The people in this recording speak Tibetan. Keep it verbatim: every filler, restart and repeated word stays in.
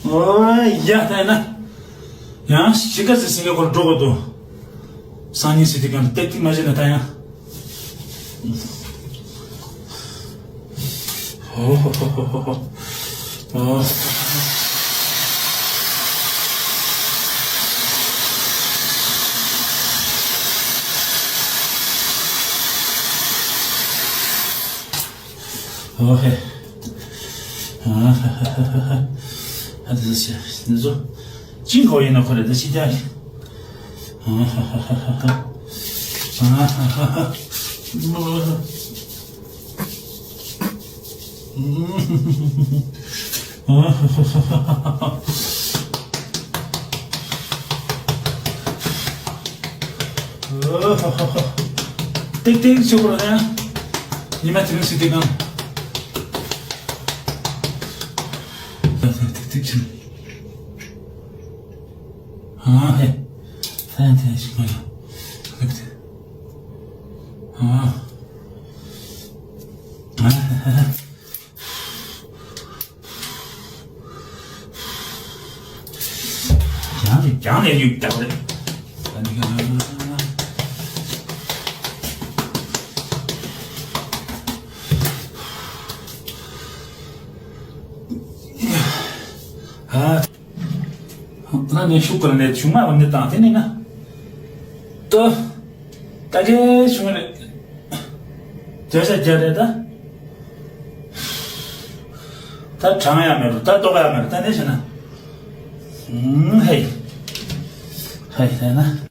ཨོ་ཡ། ད་ཡིན་ན་ཡང་གཞིས་ཀ་རྩེ་སེང་གེ་ཁོར་འགྲོ་དགོས་འདུག་སང་ཉིན་སི་ཏི་གམ་ཏེག་ཏིག་མ་བྱས་ན་ད་ཡང་། ཨོ་ཧོ་ཧོ་ཧོ་ཧོ། ཨོ། ཨོ་ཧེ། ཨ་ཧ་ཧ་ཧ་ཧ། ཨ་དེ་ཟེར་ནི་ཚོ། ཅིང་གོ་ཡིན་ན་ཁོ་རེ་ད་ཤི་རྒྱག་གི། ཨ་ཧ་ཧ་ཧ་ཧ། ཨ་ཧ་ཧ་ཧ། ཏིག་ཏིག་ཆུ་བུར་ན། ཉི་མ་དེ་རིང་སི་ཏིག་གང་། ཏིག་ཏིག་ཆུ། ཨ་ཧེ། ཐན་ཐན་ཞིག་མ་ཡོང་། ཨ། ཨ་ཧེ་ཧེ། ཡང་ནས་ཡང་ནས་ཡུག་རྒྱག་རེད། ད་ནི་ག་ཨ། ད་ནི་ཤུགས་ཀྱིས་ནས་ཆུང་མ་བ་ནི་བཏང་དེ་ནི་ན། ཏོ། ད་གེ་བྱུང་རེད། བརྗོད་བྱ་བརྒྱ་རེད་ད། ད་དྲང་ཡ་མེད་རུ་ད་ལྟོགས་ཡ་མེད་རུ་ད་ནས་བྱས་ན། ཧེ། ཧེ་ཧེ་ན།